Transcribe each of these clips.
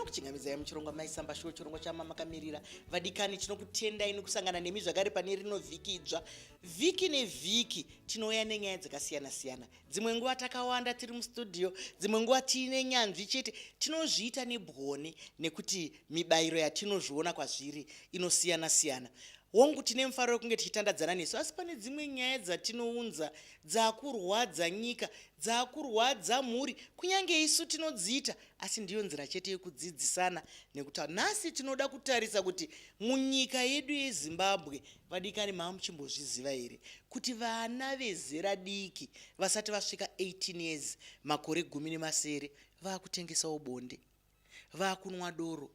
Tinokuchingamidzai muchirongwa Mai Samba Show, chirongwa chamamakamirira. Vadikani, tinokutendai nekusangana nemi zvakare pane rino vhiki idzva. Vhiki nevhiki tinouya nenyaya dzakasiyana-siyana. Dzimwe nguva takawanda tiri mustudio, dzimwe nguva tiine nyanzvi chete. Tinozviita nebwoni nekuti mibayiro yatinozviona kwazviri inosiyana-siyana. Hongu, tine mufaro wekunge tichitandadzana nesu, asi pane dzimwe nyaya dzatinounza dzakurwadza nyika, dzakurwadza mhuri, kunyange isu tinodziita, asi ndiyo nzira chete yekudzidzisana nekutaura. Nhasi tinoda kutarisa kuti munyika yedu yeZimbabwe, vadikani, mava muchimbozviziva here kuti vana vezera diki vasati vasvika 18 years, makore 17, vakutengesawo bonde, vakunwa doro,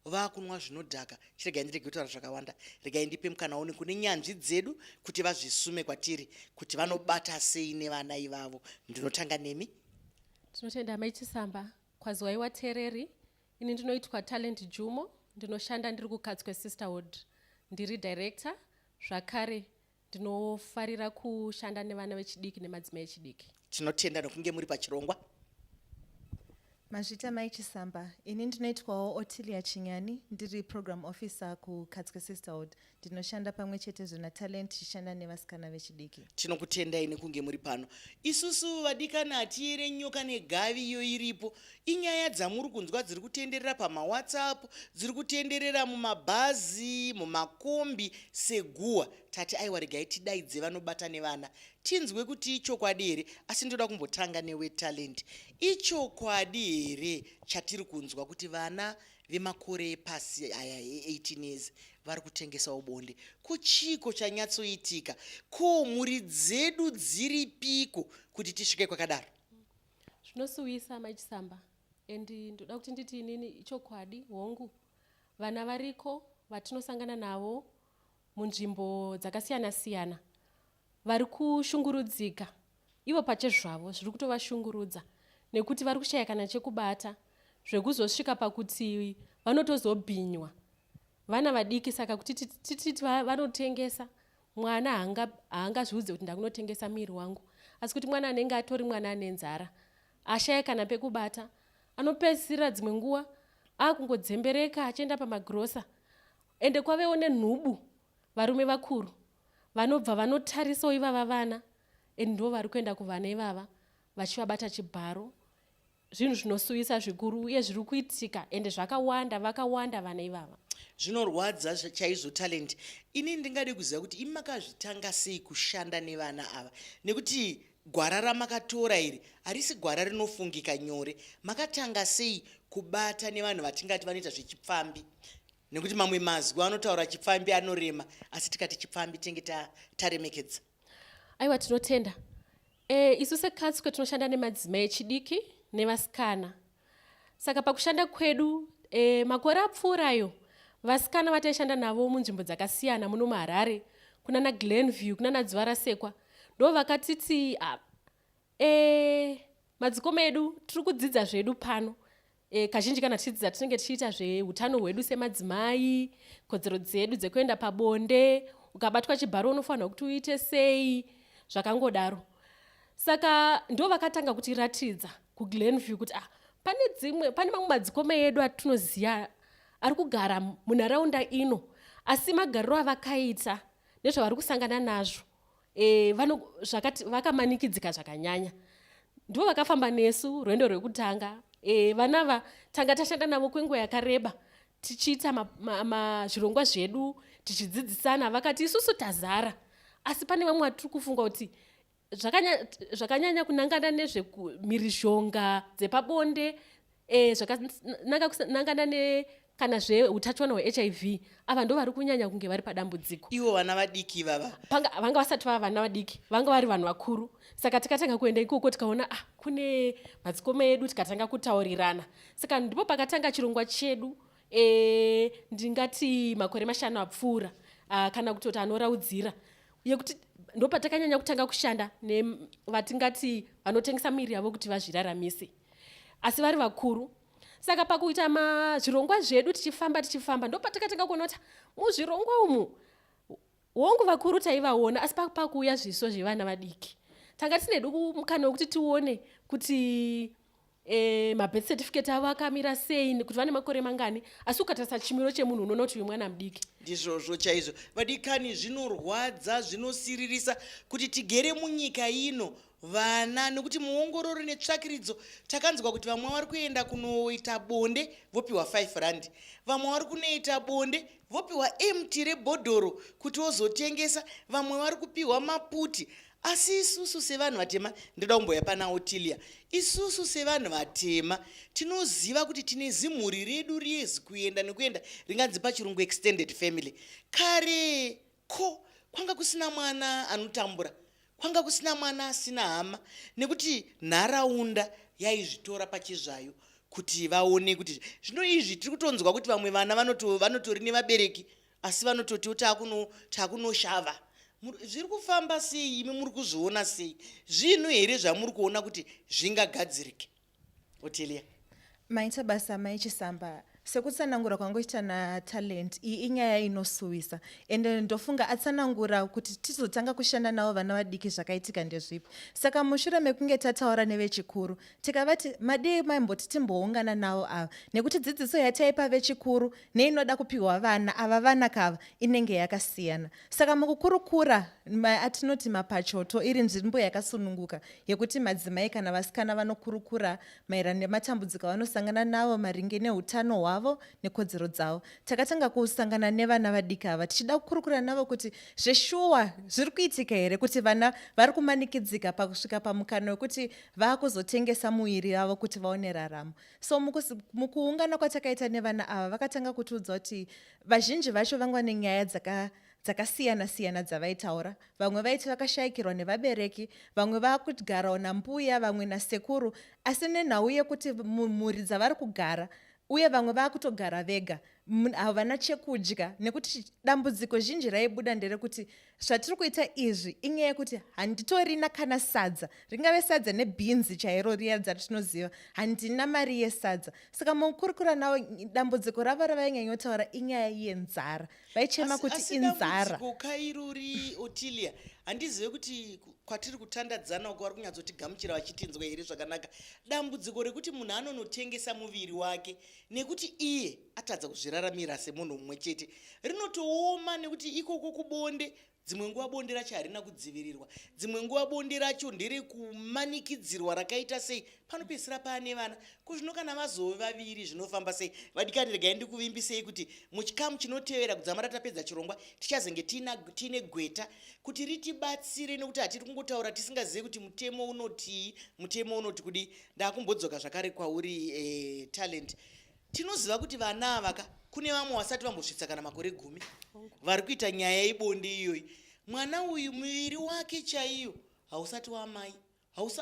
vakunwa zvinodhaka. Chiregai ndirege kutaura zvakawanda, regai ndipe mukana one kune nyanzvi dzedu kuti vazvisume kwatiri kuti vanobata sei nevana ivavo. Ndinotanga nemi. Tinotenda Mai Chisamba. Kwaziwai wateereri, ini ndinoitwa Talent Jumo, ndinoshanda ndiri kuKatswe Sisterhood, ndiri director, zvakare ndinofarira kushanda nevana vechidiki nemadzimai echidiki. Tinotenda nokunge muri pachirongwa. Mazvita Mai Chisamba, ini ndinoitwawo Otilia Chinyani, ndiri program officer kuKatswe Sisterhood. Ndinoshanda pamwe chetezve naTalent tichishanda nevasikana vechidiki. Tinokutendai nekunge muri pano. Isusu vadikani hatiyere nyoka negavi iyo iripo. Inyaya dzamuri kunzwa dziri kutenderera pamaWhatsApp, dziri kutenderera mumabhazi, mumakombi seguwa. Tati aiwa regai tidaidze vanobata nevana tinzwe kuti ichokwadi here. Asi ndoda kumbotanga newe Talent. Ichokwadi here chatiri kunzwa kuti vana vemakore epasi aya e18 years vari kutengesawo bonde? Ko chiiko chanyatsoitika? Ko mhuri dzedu dziripiko kuti tisvike kwakadaro? Zvinosuwisa Mai Chisamba and ndoda kuti nditi inini ichokwadi hongu vana variko vatinosangana navo munzvimbo dzakasiyana siyana vari kushungurudzika ivo pachezvavo zviri kutovashungurudza nekuti vari kushaya kana chekubata zvekuzosvika pakuti vanotozobhinywa vana vadiki saka kuti titi vanotengesa Mwana haangazviudze kuti ndakunotengesa muviri wangu asi kuti mwana anenge atori mwana ane nzara ashaya kana pekubata anopedzisira dzimwe nguva akungodzembereka achienda pamagirosa ende kwavewo nenhubu varume vakuru vanobva vanotarisawo ivava vana and ndo vari kuenda kuvana ivava vachivabata chibharo Zvinhu zvinosuwisa zvikuru uye zviri kuitika ende zvakawanda vakawanda vana ivava. Zvinorwadza chaizvo Talent. Ini ndingade kuziva kuti imi makazvitanga sei kushanda nevana ava nekuti gwara ramakatora iri harisi gwara rinofungika nyore. Makatanga sei kubata nevanhu vatingati vanoita zvechipfambi nekuti mamwe mazwi anotaura chipfambi anorema asi tikati chipfambi tinenge taremekedza. Aiwa tinotenda. E, isu seKatswe tinoshanda nemadzimai echidiki nevasikana. Saka pakushanda kwedu e, makore apfuurayo vasikana vataishanda navo munzvimbo dzakasiyana muno muHarare kunana Glenview kunana Dzivarasekwa ndo vakatiti ah, e, madzikoma edu tiri kudzidza zvedu pano E, kazhinji kana tichidzidza tinenge tichiita zveutano hwedu semadzimai, kodzero dzedu dzekuenda pabonde, ukabatwa chibharo unofanirwa kuti uite sei, zvakangodaro. Saka ndo vakatanga kutiratidza kuGlenview kuti ah, pane dzimwe pane mamwe madzikoma edu atinoziva ari kugara munharaunda ino asi magariro avakaita nezvavari kusangana nazvo e, vano, zvakati, vakamanikidzika zvakanyanya ndivo vakafamba nesu rwendo rwekutanga e, vana va tanga tashanda navo kwenguva yakareba tichiita zvirongwa zvedu tichidzidzisana vakati isusu tazara asi pane vamwe vatiri kufunga kuti zvakanyanya kunangana nezvemhirizhonga dzepabonde e, zvakananga kunangana ne kana zveutachiwana hwehiv ava ndo vari kunyanya kunge vari padambudziko ivo vana vadiki ivava vanga vasati vava vana vadiki vanga vari vanhu vakuru saka tikatanga kuenda ikoko tikaona ah kune madzikoma edu tikatanga kutaurirana saka ndipo pakatanga chirongwa chedu e, ndingati makore mashanu apfuura ah, kana kutoti anoraudzira yekuti ndopatakanyanya kutanga kushanda nevatingati vanotengesa miri yavo kuti vazviraramise asi vari vakuru saka pakuita zvirongwa zvedu tichifamba tichifamba ndopatakatanga kuona kuti muzvirongwa umu hongu vakuru taivaona asi pakuuya zviso zvevana vadiki tanga tine duku mukana wekuti tione kuti e, mabirth certificate avo akamira sei, kuti vane makore mangani, asi ukatarisa chimiro chemunhu unoona kuti uyu mwana mudiki. Ndizvozvo chaizvo, vadikani. Zvinorwadza, zvinosiririsa kuti tigere munyika ino vana, nekuti muongororo netsvakiridzo takanzwa kuti vamwe vari kuenda kunoita bonde vopiwa 5 rand, vamwe vari kunoita bonde vopiwa empty rebhodhoro kuti wozotengesa, vamwe vari kupiwa maputi. Asi isusu sevanhu vatema, ndoda kumboya pana Otilia, isusu sevanhu vatema tinoziva kuti tine zimhuri redu riyezi kuenda nekuenda, ringanzi pachirungu extended family. Kare ko kwanga kusina mwana anotambura, kwanga kusina mwana asina hama, nekuti nharaunda yaizvitora pachizvayo kuti vaone kuti zvino izvi tiri kutonzwa kuti vamwe vana vanotori nevabereki, asi vanototiwo takunoshava. Zviri kufamba sei? Imi muri kuzviona sei? Zvinhu here zvamuri kuona kuti zvingagadzirike, Otelia? Maita basa, Mai Chisamba. Sekutsanangura kwangoita naTalent, iyi inyaya inosuwisa, ende ndofunga atsanangura kuti tizotanga kushanda navo vana vadiki zvakaitika ndezvipi. Saka mushure mekunge tataura nevechikuru, tikavati madii maimboti timboungana navo ava, nekuti dzidziso yataipa vechikuru neinoda kupiwa vana ava, vana kava inenge yakasiyana. Saka mukukurukura atinoti mapachoto, iri nzvimbo yakasununguka yekuti madzimai kana vasikana vanokurukura maererano nematambudziko avanosangana navo maringe neutano hwavo nekodzero dzavo. Takatanga kusangana nevana vadiki ava tichida kukurukura navo kuti zveshuwa zviri kuitika here kuti vana vari kumanikidzika pakusvika pamukano wekuti vaakuzotengesa muviri yavo kuti vaone raramo. So mukuungana kwatakaita nevana ava, vakatanga kutiudza kuti vazhinji vacho vanga vane nyaya dzakasiyana siyana dzavaitaura. Vamwe vaiti vakashayikirwa nevabereki, vamwe vaakugarawo nambuya, vamwe nasekuru, asi nenhau yekuti mumhuri dzavari kugara, uye vamwe vaakutogara vega, havana chekudya, nekuti dambudziko zhinji raibuda nderekuti zvatiri kuita izvi inyaya yekuti handitorina kana sadza, ringave sadza nebhinzi chairo riya dzatinoziva, handina mari yesadza. Saka mukurukura navo, dambudziko ravo ravainyanyotaura inyaya yenzara. Vaichema kuti Asi inzara. Dambudziko kairori, Otilia, handizive kuti kwatiri kutandadzana uko vari kunyatsotigamuchira vachitinzwa here zvakanaka. Dambudziko rekuti munhu anonotengesa muviri wake nekuti iye atadza kuzviraramira semunhu mumwe chete rinotooma, nekuti ikoko kubonde, dzimwe nguva bonde racho harina kudzivirirwa, dzimwe nguva bonde racho nderekumanikidzirwa rakaita sei, panopedzisira paane vana. Kuzvino kana vazove vaviri zvinofamba sei? Vadikani, regai ndikuvimbisei kuti muchikamu chinotevera, kudzamara tapedza chirongwa, tichazenge tiine gweta kuti ritibatsire, nekuti hatiri kungotaura tisingazivi kuti mutemo unotii, mutemo unoti kudii. Ndakumbodzoka zvakare kwauri, Talent. Tinoziva kuti vana ava ka, kune vamwe vasati vambosvitsa kana makore 10 vari kuita nyaya yebonde iyoyi. Mwana uyu muviri wake chaiyo hausati wamai,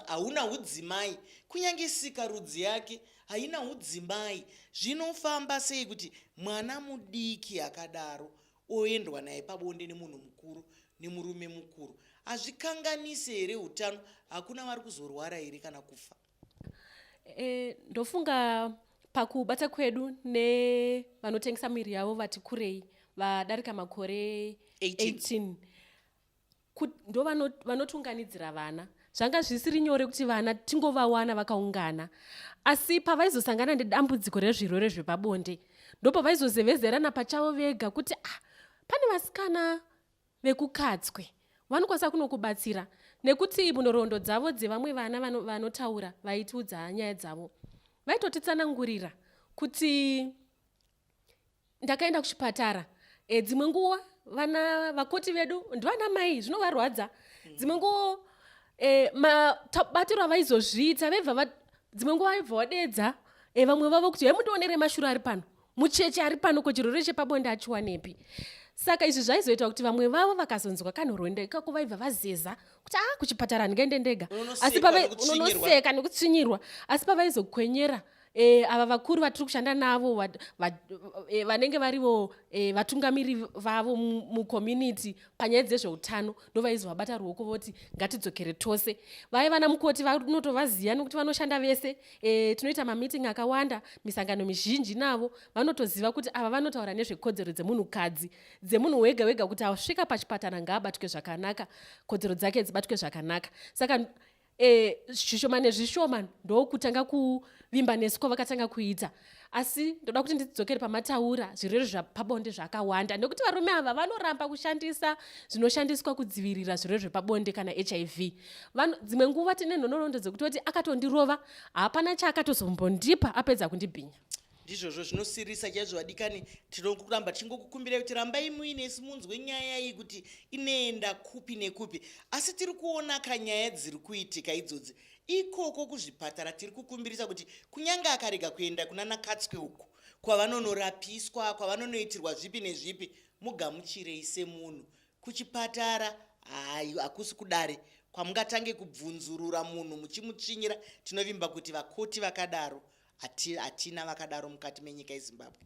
hauna udzimai, kunyange sikarudzi yake haina udzimai. Zvinofamba sei kuti mwana mudiki akadaro oendwa naye pabonde nemunhu mukuru, nemurume mukuru? Hazvikanganisi here utano? Hakuna vari kuzorwara here kana kufa? Ndofunga pakubata kwedu nevanotengesa miviri yavo vati kurei, vadarika makore 18. 18, ndo vanotunganidzira vana. Zvanga zvisiri nyore kuti vana tingovawana vakaungana, asi pavaizosangana nedambudziko rezvirwere zvepabonde, ndopavaizozevezerana pachavo vega kuti, ah, pane vasikana vekuKatswe vanokwanisa kunokubatsira, nekuti munhoroondo dzavo dzevamwe vana vanotaura, vaitiudza nyaya dzavo, vaitotitsanangurira kuti ndakaenda kuchipatara, dzimwe nguva vana vakoti vedu ndivana mai, zvinovarwadza. Dzimwe nguva mabatiro avaizozviita, vaibva dzimwe nguva vaibva vadedza vamwe vavo kuti hemundionere mashura ari pano, mucheche ari pano, ko chirwere chepabonde achiwanepi? Saka izvi zvaizoita kuti vamwe vavo vakazonzwa kanhoroondo ikako vaibva vazeza kuti a, kuchipatara handingaende ndega. Asi Unonoseka nekutsvinyirwa. Unonoseka nekutsvinyirwa. Asi pavaizokwenyera ava vakuru vatiri kushanda navo, vanenge varivo vatungamiri vavo mucommunity panyaya dzezveutano, ndovaizovabata ruoko voti ngatidzokere tose. Vaya vana mukoti vanotovaziva nekuti vanoshanda vese. Tinoita mameeting akawanda, misangano mizhinji navo. Vanotoziva kuti ava vanotaura nezvekodzero dzemunhukadzi, dzemunhu wega wega, kuti asvika pachipatara ngaabatwe zvakanaka, kodzero dzake dzibatwe zvakanaka. Saka E, zvishoma nezvishoma ndokutanga kuvimba nesu kwavakatanga kuita. Asi ndoda kuti ndidzokere pamataura zvirwere zvepabonde zvakawanda, nekuti varume ava vanoramba kushandisa zvinoshandiswa kudzivirira zvirwere zvepabonde kana HIV. Dzimwe nguva tine nhoroondo dzekutoti akatondirova, hapana chaakatozombondipa apedza kundibhinya. Ndizvozvo, zvinosirisa chaizvo. Vadikani, tinokuramba tichingokukumbirai kuti rambai muinesu munzwe nyaya iyi kuti inoenda kupi nekupi. Asi tiri kuona kanyaya dziri kuitika idzodzi ikoko kuzvipatara. Tiri kukumbirisa kuti kunyange akarega kuenda kuna nakatswe uku kwavanonorapiswa, kwavanonoitirwa zvipi nezvipi, mugamuchirei semunhu. Kuchipatara hai, hakusi kudare kwamungatange kubvunzurura munhu muchimutsvinyira. Tinovimba kuti vakoti vakadaro hatina vakadaro mukati menyika yeZimbabwe.